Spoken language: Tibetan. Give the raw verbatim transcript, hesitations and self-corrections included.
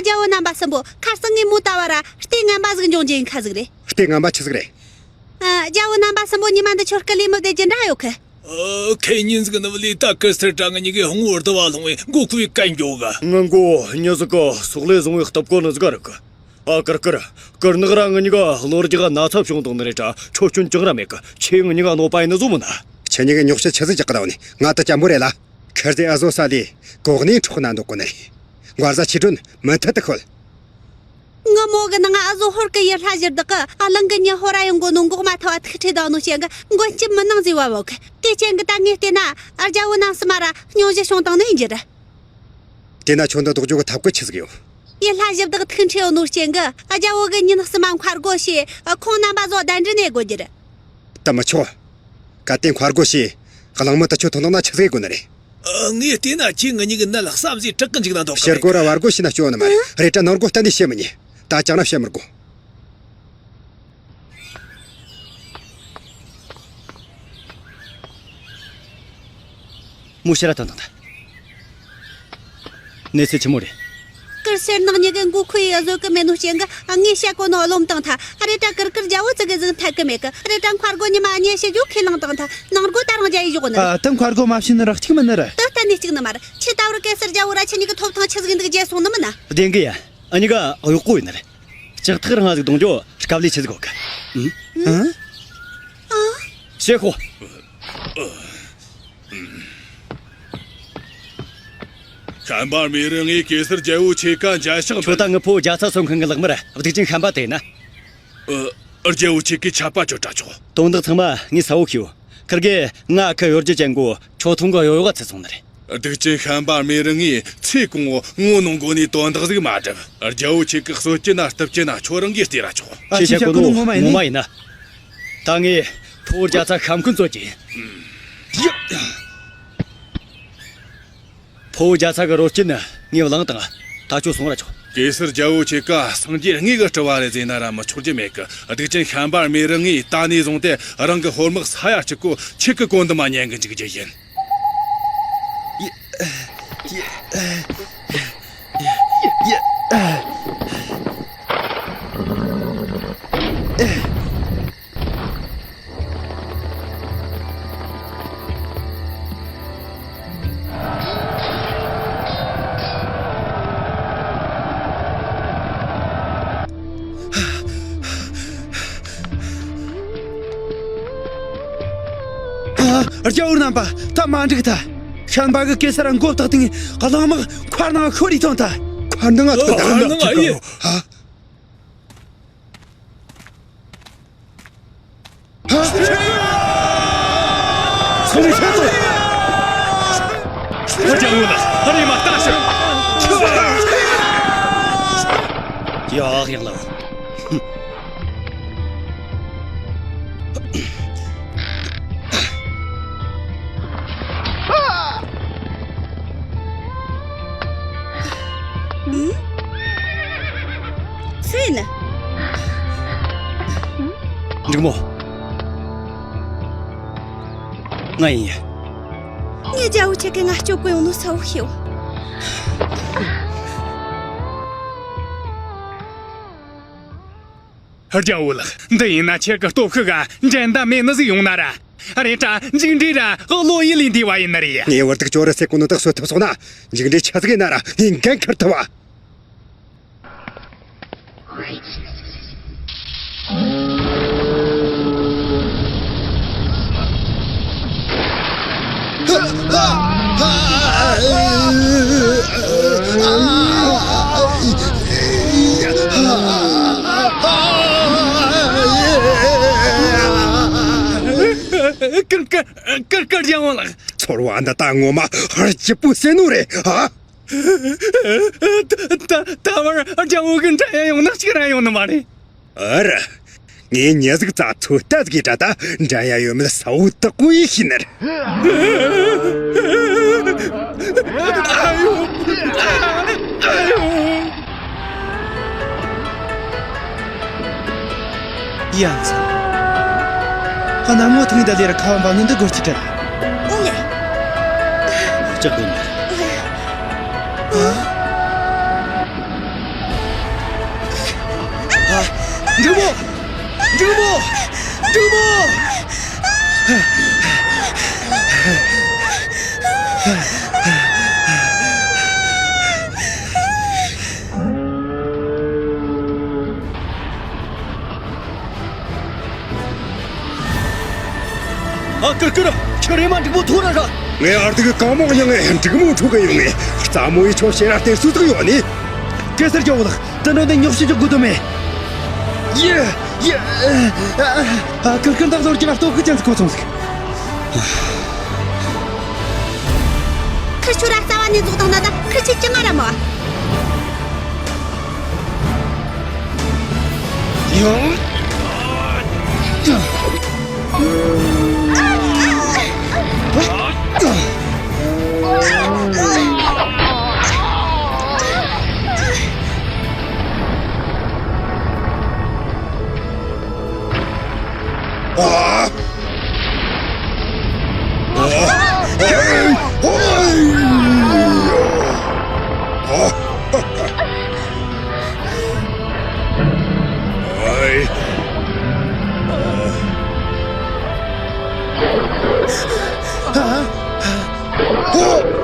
རྒྱལ་བོ་རྣམ་པ་གསུམ་པོ། ཁ་སང་ངས་མོ་ལྟ་བ་ར་ལྟས་ངན་པ་ཟིག་འབྱུང་རྒྱུ་ཡིན་ཁ་ཟིག་རེད། ལྟས་ངན་པ་ཆི་ཟིག་རེད། ཨ། རྒྱལ་བོ་རྣམ་པ་གསུམ་པོ། ཉི་མ་འདི་ཆོ་སྐུ་ལས་མི་བདེ་རྒྱུ་འདྲ་ཡོད་གི། ཨ། ཁེ་ཉིན་ཟིག་ནི་བ་ལས་ད་གི་སེར་བྲང་ངི་གཉིས་ཀའི་ཧོང་བོར་དུ་བ་ལྷུང་བའི་མགོ་ཁུ་བའི་གན་འགྱོ་ག། ངི་མགོ་མྱི་ཟིག་གི་སོག་ལེ་བཟུང་བའི་སྟབས་གོ་ནི་ཟིག་ག་རིག་གི། ཨ། ཀིར་ཀིར། ཀིར་ནག་ར་ངི་གཉིས་ཀ་གློ་རྒྱག་ག་ན་ཚ་བྱུང་བཏང་ནི་རེད་དྲ། ཁྱོད་སྐྱོན་ཅང་ར་མེད་གི། ཁྱེད་ངི་གཉིས་ཀ་གནོད་པ་ཡིན་ནི་བཟོ་མིན་ན། ཁྱེད་གཉིས་ཀ་རྙོག་བཤད་ཆི་ཟིག་རྒྱག་གི་ད་བ་ནི། ང་ད་སྐྱམ་པོ་རེད་ལ། ཁེར་ཟས་ཨ་བཟོ་ས་ལས་གོ་གནས་འཕྲོག་ན་འདོད་གོ་ནི་རེད། མགར་བཟའ་ཆི་སྒྲོན་མུ་མཐུད་དུ་ཤོད། ངི་མོ་གི་ནང་ཨ་བཟོ་ཧོར་གི་ཡུལ་ལྷ་གཞི་བདག་གི་ཨ་གླིང་གི་མྱི་ཧོ་ར་ཡོང་གོ་ནོ་འགོག་མ་ཐུབ་བ་ཐུག་ཁྲིད་བཏང་ནོ་ཅན་གི་མགོན་སྐྱབས་མི་ནང་ཟེར་བ་བོ་གི། དེ་ཅན་གི་ད་ངས་བལྟས་ན་ཨ་རྒྱལ་བོ་ནང་སི་མ་ར་སྙུང་གཞི་བྱུང་བཏང་ནི་ཡིན་རྒྱུ་རེད། དེ་ན་ཁྱོད་འདི་ལྡོག་རྒྱུ་གི་ཐབས་བཀོད་ཆི་ཟིག་ཡོད། ཡུལ་ལྷ་གཞི་བདག་ཐུག་ཁྲིད་ཡོང་ནོ་ཅན་གི་ཨ་རྒྱལ་བོ་གི་ཉིན་སི་མ་མཁར་སྒོ་ཞེས་ཨ་ཁོང་རྣམ་པ་ཚོ་གདན་འདྲེན་ནས་དགོས་རྒྱུ་རེད། ད་མི་ཆོག། གལ་ཏེ་མཁར་སྒོ་ཞེས་གླང་མི་དེ་ཆོ་ཐོན་བཏང་ན་ཆི་ཟིག་དགོས་ནི་རེད། ཨ། ངས་བལྟས་ན་ཁྱེད་ངེད་གཉིས་ཀྱི་ནད་ལ་བསམ་གཟས་དྲག་གི་འཇུག་ན་འདོད་གི། ཕྱིར་རྒོལ་ར་བར་རྒོལ་བྱས་ན་སྐྱོན་ནི་མ་རེད། རེད་དྲ་ནོར་མགོ་གཏན་ནས་བཤད་མི་ཉན། ད་ཅང་ར་བཤད་མི་དགོས། མོ་ཕྱིར་ར་ཐོན་བཏང་ཐལ། གནས་ཚུལ་ཆི་མོ་རེད། ཀིར་སེར་ནག་གཉིས་ཀྱི་མགོ་ཁུ་ཡི་བཟོད་གི་མེད་ནོ་ཅན་གི་ངས་བཤད་གོ་ནོ་རློམ་བཏང་ཐལ། ཨ། རེད་དྲ་ཀིར་ཀིར་རྒྱལ་བོ་ཙི་གི་ཟིག་འཐད་གི་མེད་གི། རེད་དྲ་མཁར་སྒོ་ཉི་མ་གཉིས་བྱེད་རྒྱུ་ཁས་བླངས་བཏང་ཐལ། ནང་སྒོ་ད་རང་རྒྱ་ཡི་བཞག་ནི་རེད། ཨ། ད་མཁར་སྒོ་མ་བྱིན་ནི་ར་གཅིག་མིན་ནི་རེད། ད་གཏན་ནས་གཅིག་ནི་མ་རེད། ཁྱེད་ད་བར་གེ་སར་རྒྱལ་བོ་ར་ཁྱེད་གཉིས་ཀྱི་ཐོབ་ཐང་ཆི་ཟིག་འདུག་བརྗེད་སོང་ནི་མིན་ན། བདེན་གི་ཡ། ཨ་གཉིས་ཀ་གཡོག་པོ་ཡིན་ནི་རེད། ལྕགས་ཐག་རིང་ང་ཟིག་གཏོང་རྒྱུ་དཀའ་ལས་ཆི་ཟིག་གོ་གི། ཨ། ཨ། ཨ། ཤེས་ཤོག། ཤན་པ་རྨེ་རུ་ངས་གེ་སར་རྒྱལ་བོ་ཆེ་ཀ་མཇལ་ཕྱག་ཁྱོད་ད་ངི་ཕོ་རྒྱ་ཚ་སོན་མཁན་གི་ལག་དམར་སྡིག་ཅན་ཤན་པ་དེ་ཡིན་ན། ཨ། རྒྱལ་བོ་ཆེ་ཀའི་ཆད་པ་གཅོད་དྲ་ཆོག། དོན་དག་ཚང་མ་ངས་གསལ་བོ་ཤེས་ཡོད། ཁིར་གེ་ང་ཁི་གཡོ་སྒྱུ་ཅན་གོ་ཁྱོད་ཐུང་གི་གཡོ་ག་ཚུད་སོང་ནི་རེད། སྡིག་ཅན་ཤན་པ་རྨེ་རུ་ངས་ཚེ་གང་བོ་ངོ་གནོང་གོ་ནས་དོན་དག་ཟིག་མ་སྒྲུབ། རྒྱལ་བོ་ཆེ་ཀའི་གསོད་རྒྱུ་ན་གཏུབ་རྒྱུ་ན་ཁྱོད་རང་གིས་བལྟས་ར་ཆོག། ཨ། ཁྱེད་ཁྱེད་ཆ་གོ་གོ་ནོ་ནོ་ངོ་མ་ཡིན་ངོ་མ་ནི། ཡིན་ན། ད་ངས་ཕོ་བོ་རྒྱ་ཚ་ཤམ་ཁུན་རྩོད་ཀྱི་ཡིན། ཕོ་བོ་རྒྱ་ཚ་གི་རོ་སྐྱིན་ངས་བླངས་དང་། ད་ཁྱོད་སོང་ར་ཆོག། གེ་སར་རྒྱལ་བོ་ཆེ་ཀ་སངས་རྒྱས་དངོས་གི་སྤྲུལ་བ་རེད་ཟེར་ན་ར་མི་ཆོག་རྒྱུ་མེད་གི། སྡིག་ཅན་ཤན་པ་རྨེ་རུ་ངས་ད་ནས་བཟུང་སྟེ་རང་གི་ཧོར་དམག་ས་ཡ་གཅིག་གོ་ཁྱེད་ཀྱི་བཀོད་འདོམས་མ་ཉན་གི་འཇུག་རྒྱུ་ཡིན། ཨ། རྒྱལ་བོ་རྣམ་པ། ད་མ་འགྲིག་ཐལ། ཤན་པ་གི་གེ་སར་མགོ་བཏགས་ཏེ་གླང་དམག་མཁར་ནང་ཤོར་རེ་ཐོན་ཐལ། མཁར་ནང་ང་ཐོན་ཐལ། མཁར་ནང་ང་ཡིན། ཨ། ཚང་མས་ཕྱོགས་གཏོགས། ཨ། རྒྱལ་བོ་ལགས། ཨ། རེམ་མ་ལྟ་ཞིག། ཡ། ཡང་ལ། སུ་ཡིན། འབྲུག་མོ། ང་ཡིན། ངའི་རྒྱལ་བོ་ཁྱེད་ཀྱིས་ང་སྐྱོབ་གི་ཡོང་ནོ་གསལ་བོ་ཤེས། རྒྱལ་བོ་ལགས། འདི་ཡིན་ན་ཁྱེད་ཀྱི་སྟོབས་ཤུགས་ག་འགྲན་ཟླ་མེད་ནི་ཟིག་ཡོང་ན་ར། རེད་དྲ་འཇིགས་འདྲེ་ར་བློ་ཡུལ་ལས་འདས་པ་ཡིན་ནི་རེད། ངས་བར་དུ་ཅོ་རི་སེ་གོ་ནོ་དག་གསོད་ཐུབ་སོང་ན། འཇིགས་འདྲེ་ཆ་ཟིག་ཡིན་ན་ར་ངས་འགན་འཁུར་ཐུབ་བ། ཀར་ཀར་ཀར་ཀར་རྒྱལ་བོ་ལགས། ཚོར་བ་འདི་ད་ངོ་མ་ཧར་སྐྱིད་པོ་ཟེར་ནོ་རེད་ཨ། ད་ད་ད་བར་རྒྱལ་བོ་གི་འགྲན་ཡ་ཡོང་ན་གཅིག་ར་ཡོང་ནི་མ་རེད། ཨ་ར། ངས་མྱི་ཟིག་རྩ་ཚོད་ལྟ་ཟིག་ཡིན་དྲ་ད་འགྲན་ཡ་ཡོད་མེད་གསལ་བོ་དག་པོ་ཡིན་ཤེས་ནི་རེད། ཨ་ཡོ། ཨ་ཡོ། ཡ་མཚན། ཁ་ན་མོ་ཐིང་ད་ལེར་ཁ་བ་འབབ་ནི་འདི་སྒོར་གྱི་དྲན། ཨོ་ལེ། ལྕགས་དགོན་ནི། ཨ། འབྲུག་མོ། འབྲུག་མོ། འབྲུག་མོ། ཨ་ཀིར་ཀིར། ཁྱོད་རེམ་མ་འབྲུག་མོ་ཐུག་ར་ཤོག། ངའི་ཨར་ཏི་གི་གང་མང་ཡང་ངས་འབྲུག་མོ་ཐུག་གི་ཡོང་ངས། རྩ་མོ་ཡི་ཆོ་ཤེས་ར་སྟེར་སུ་ཟིག་ཡོད་ནི། གེ་སར་རྒྱལ་བོ་ལགས། དུད་འགྲོ་འདི་ཉོག་བཤད་ཅིག་དགོས་དོན་མེད། ཡེ། ཡེ། ཨ། ཨ། ཀིར་ཀིར་འདག་ཟོར་གྱི་ལ་སྟོབས་ཤུགས་ཅན་ཟིག་གོ་སོང་ཟིག། ཁིར་ཆོ་ར་རྩ་བ་ནས་རྫོགས་དང་ན་ད་ཁིར་ཆེ་ཅི་ང་ར་མོ། ཡང་། ཨ། ཨ། ཨེ། ཨོའི། ཨ། ཨའི། ཨ། ཨོ།